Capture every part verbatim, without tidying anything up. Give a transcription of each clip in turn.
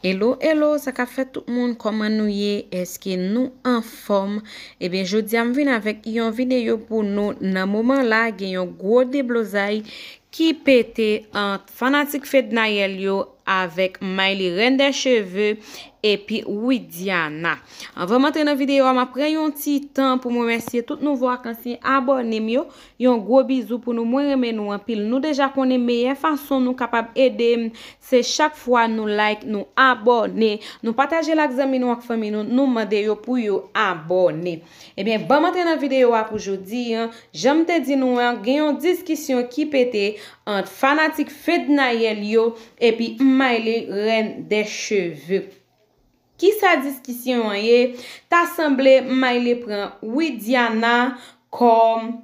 Hello, hello, sa k ap fèt tout moun? Kòman nou ye? Èske nou anfòm? Ebyen, jodi a m vin avèk yon videyo pou nou. Nan moman la, gen yon gwo deblozay ki pete ant fanatik Fednaelle yo avèk Miley, Reine des Cheveux, epi Widiana. Anvan m antre nan videyo a, m ap pran yon ti tan pou m remèsye tout nouvo ak ansyen abòne m yo. Yon gwo bizou pou nou. Mwen renmen nou anpil. Nou deja konnen meyè fason nou kapab ede m, se chak fwa nou like, nou abòne, nou pataje l ak zanmi nou, ak fanmi nou, nou mande yo pou yo abòne. Ebyen, ban m antre nan videyo a pou jodi a. Jan m te di nou an, gen yon diskisyon ki pete ant fanatik Fednaelle yo epi Miley, Reine des Cheveux. Kisa diskisyon an ye? Ta sanble Miley pran Widiana kòm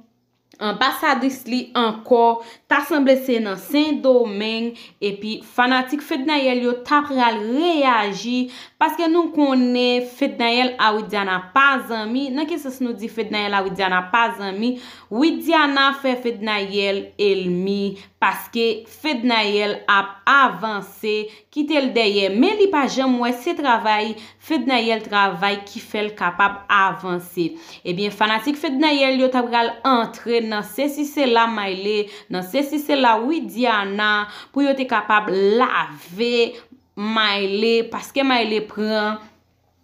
anbasadris li ankò. Ta sanble se nan Sendomeng, epi fanatik Fednaelle yo ta pral reyaji, paske nou konnen Fednaelle a Widiana pa zanmi. Nan ki sans nou di Fednaelle a Widiana pa zanmi? Widiana fè Fednaelle ènmi, paske Fednaelle ap avanse, kite l dèyè, men li pa janm wè se travay Fednaelle travay ki fè l kapab avanse. Ebyen, fanatik Fednaelle yo ta pral antre nan sesi sela Miley, nan sesi sela Widiana, pou yo te kapab lave Miley, paske Miley pran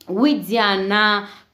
Widiana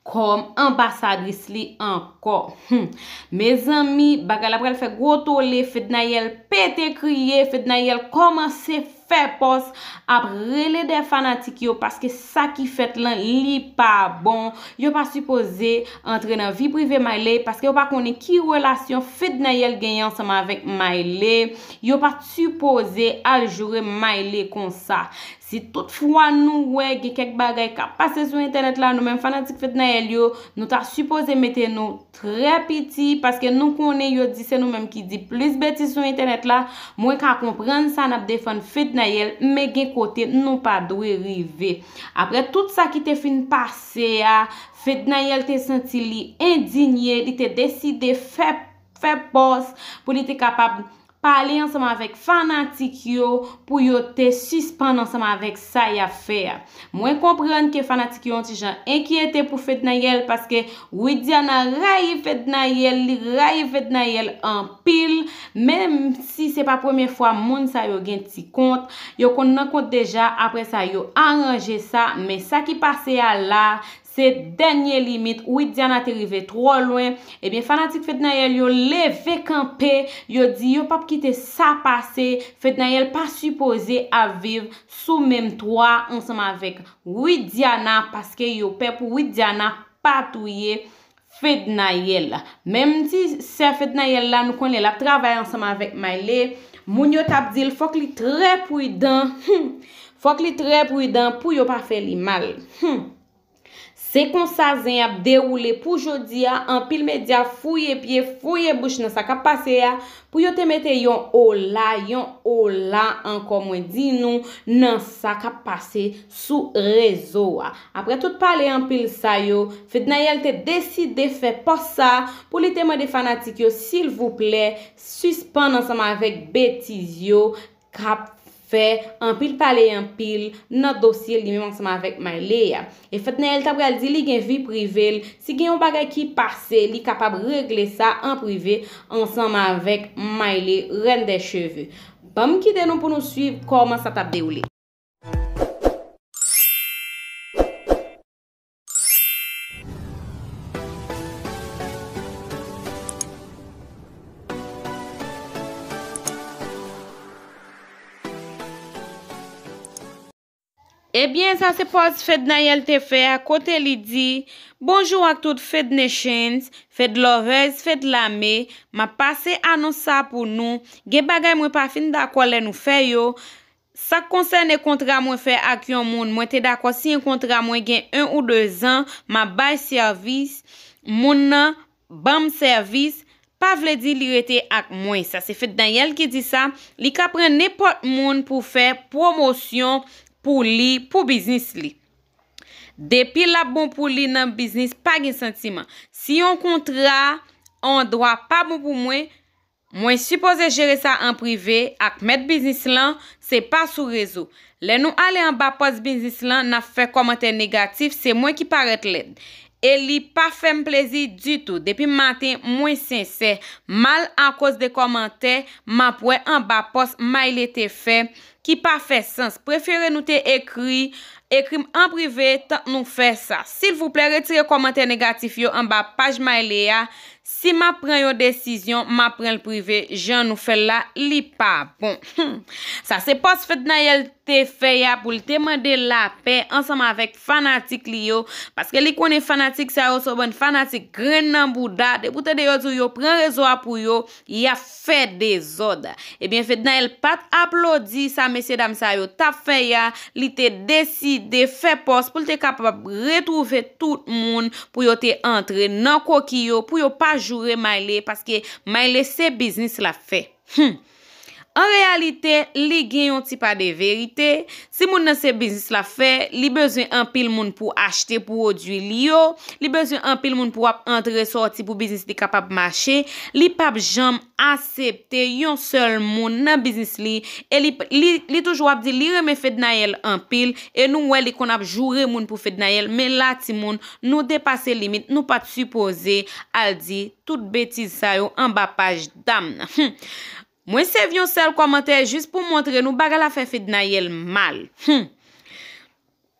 kòm anbasadris li ankò. Hmm. Mezanmi, bagay la pral fè gwo tole, Fednaelle pete kriye, Fednaelle kòmanse fè pòs, ap rele dèyè fanatik yo, paske sa ki fèt lan, li pa bon. Yo pa sipoze antre nan vi prive Miley, paske yo pa konnen ki relasyon Fednaelle genyen ansanm avèk Miley. Yo pa t sipoze al joure Miley konsa. Si tout fwa nou wè gen kèk bagay k ap pase sou entènèt la, nou menm fanatik Fednaelle yo, nou ta sipoze mete nou trè piti, paske nou konnen yo di se nou menm ki di plis betiz sou entènèt la. Mwen ka konprann sa n ap defann Fednaelle, men gen kote nou pa dwe rive. Apre tout sa ki te fin pase a, Fednaelle te santi li endinye, li te deside fè, fè pòs pou li te kapab pale ansanm avèk fanatik yo pou yo te sispann ansanm avèk sa y ap fè a. Mwen konprann ke fanatik yo yon ti jan enkyete pou Fednaelle, paske Widiana rayi Fednaelle, li rayi Fednaelle anpil, menm si se pa premye fwa moun sa yo gen ti kont, yo konn nan kont deja, apre sa yo aranje sa, men sa ki pase a la, se dènye limit, Widiana te rive twò lwen. Ebyen, fanatik Fednaelle yo leve kanpe, yo di yo p ap kite sa pase. Fednaelle pa sipoze ap viv sou menm twa ansanm avèk Widiana, paske yo pè pou Widiana pa touye Fednaelle. Menm ti sè Fednaelle la, nou konnen l ap travay ansanm avèk Miley. Moun yo t ap di l fòk li trè pridan. Hmm. Fòk li trè pridan pou yo pa fè li mal. Hmm. Se konsa zen ap dewoule pou jodi a. Anpil medya fouye pye, fouye bouch nan sa k ap pase a, pou yo te mete yon ola, yon ola ankò, mwen di nou, nan sa k ap pase sou rezo a. Apre tout pale anpil sa yo, Fednaelle te deside fè pòs sa pou li te mande fanatik yo, silvouplè, sispann ansanm avèk betiz yo k ap fè anpil pale anpil nan dosye li menm ansanm avèk Miley a. E Fednaelle ta pral di li gen vi prive l, si gen yon bagay ki pase, li kapab regle sa an prive ansanm avèk Miley, Reine des Cheveux. Ban m kite nou pou nou swiv kòman sa t ap dewoule. Ebyen, sa se pòz Fednaelle te fè a, kote li di, "Bonjou ak tout Fed Nations, Fed Lovers, Fed Lame, m ap pase anons sa pou nou. Gen bagay mwen pa fin dakò lè nou fè yo. Sa k konsène kontra mwen fè ak yon moun, mwen te dakò siyen kontra mwen gen en ou de zan, m ap bay sèvis, moun nan ban m sèvis, pa vle di li rete ak mwen." Sa se Fednaelle ki di sa, li ka pran nenpòt moun pou fè pwomosyon pou li, pou biznis li. Depi l ap bon pou li nan biznis, pa gen santiman. Si yon kontra, yon dwa pa bon pou mwen, Mwen sipoze jere sa an prive ak mèt biznis lan, se pa sou rezo. Lè nou ale anba pòs biznis lan, n ap fè kòmantè negatif, se mwen ki parèt lèd. E li pa fè m plezi ditou. Depi maten, mwen sensè. Mal akoz de kòmantè m ap wè anba pòs Mayle te fè, ki pa fè sans. Prefere nou te ekri, ekri m an prive tank nou fè sa. Silvouplè, retire kòmantè negatif yo anba paj Mayle a. Si m ap pran yon desizyon, m ap pran l prive. Jan nou fè l la, li pa bon. Sa se pòs Fednaelle te fè a pou l te mande lapè ansanm avèk fanatik li yo, paske li konnen fanatik sa yo se yon bann fanatik grenn nan bouda. Depi w tande yo di w yo pran rezo a pou yo, y ap fè dezòd. Ebyen, Fednaelle pa t aplodi sa mesye dam sa yo t ap fè a, li te deside fè pòs pou l te kapab retwouve tout moun pou yo te antre nan koki yo, pou yo pa joure Mayle, paske Mayle se biznis l ap fè. Hmm. An reyalite, li gen yon ti pa de verite. Si moun nan se biznis l ap fè, li bezwen anpil moun pou achte pwodui li yo, li bezwen anpil moun pou ap antre sòti pou biznis li kapab mache. Li p ap janm aksepte yon sèl moun nan biznis li, e li, li, li toujou ap di li renmen Fednaelle anpil, e nou wè li konn ap joure moun pou Fednaelle, men la timoun, nou depase limit, nou pa t sipoze al di tout betiz sa yo anba paj dam nan. Hmm. Mwen save yon sèl kòmantè jis pou montre nou bagay la fè Fednaelle mal. Hmm.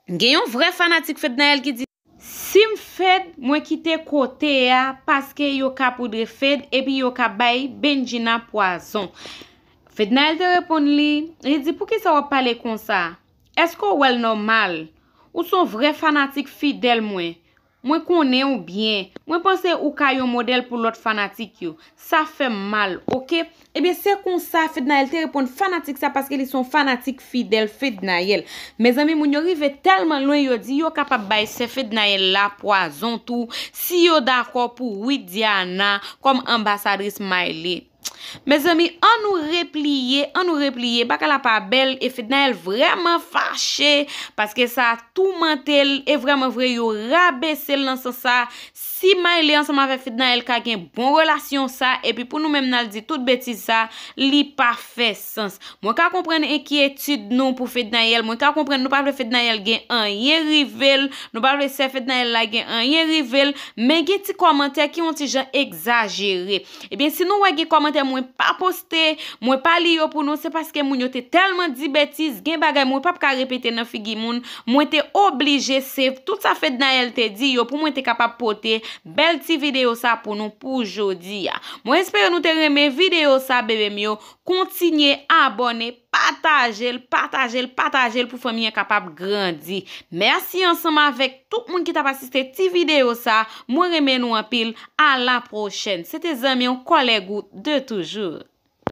Gen yon vrè fanatik Fednaelle ki di, si m Fed, mwen kite kote a paske yo ka poudre Fed epi yo ka bay Bendjina pwazon. Fednaelle te reponn li, li di, poukisa w ap pale konsa? Èske w wè l nòmal? Ou se yon vrè fanatik fidèl mwen. Mwen konnen w byen. Mwen panse ou ka yon modèl pou lòt fanatik yo. Sa fè m mal, oke? Ebyen, se konsa Fednaelle te reponn fanatik sa, paske li se yon fanatik fidèl Fednaelle. Mezanmi, moun yo rive tèlman lwen, yo di yo kapab bay sè Fednaelle la pwazon tou, si yo dakò pou Widiana kòm anbasadris Mayle. Mezanmi, ann nou repliye, ann nou repliye, bagay la pa bèl, e Fednaelle vrèman fache, paske sa toumante l, e vrèman vre, yo rabese l nan sans sa. Si Mayle ansanm avèk Fednaelle ka gen bon relasyon sa, epi pou nou menm n al di tout betiz sa, li pa fè sans. Mwen ka konprann enkyetid nou pou Fednaelle, mwen ka konprann nou pa vle Fednaelle gen anyen rive l, nou pa vle sè Fednaelle la gen anyen rive l, men gen ti kòmantè ki yon ti jan egzajere. Ebyen, si nou wè gen kòmantè mwen pa poste, mwen pa li yo pou nou, se paske moun yo te tèlman di betiz, gen bagay mwen p ap ka repete nan figi moun, mwen te oblije save tout sa Fednaelle te di yo pou mwen te kapab pote bèl ti videyo sa pou nou pou jodi a. Mwen espere nou te renmen videyo sa, bebe m yo. Kontinye abòne, pataje l, pataje l, pataje l pou fanmi an kapab grandi. Mèsi ansanm avèk tout moun ki t ap asiste ti videyo sa. Mwen renmen nou anpil. A la pwochèn. Se te zanmi w, kòlèg ou de toujou.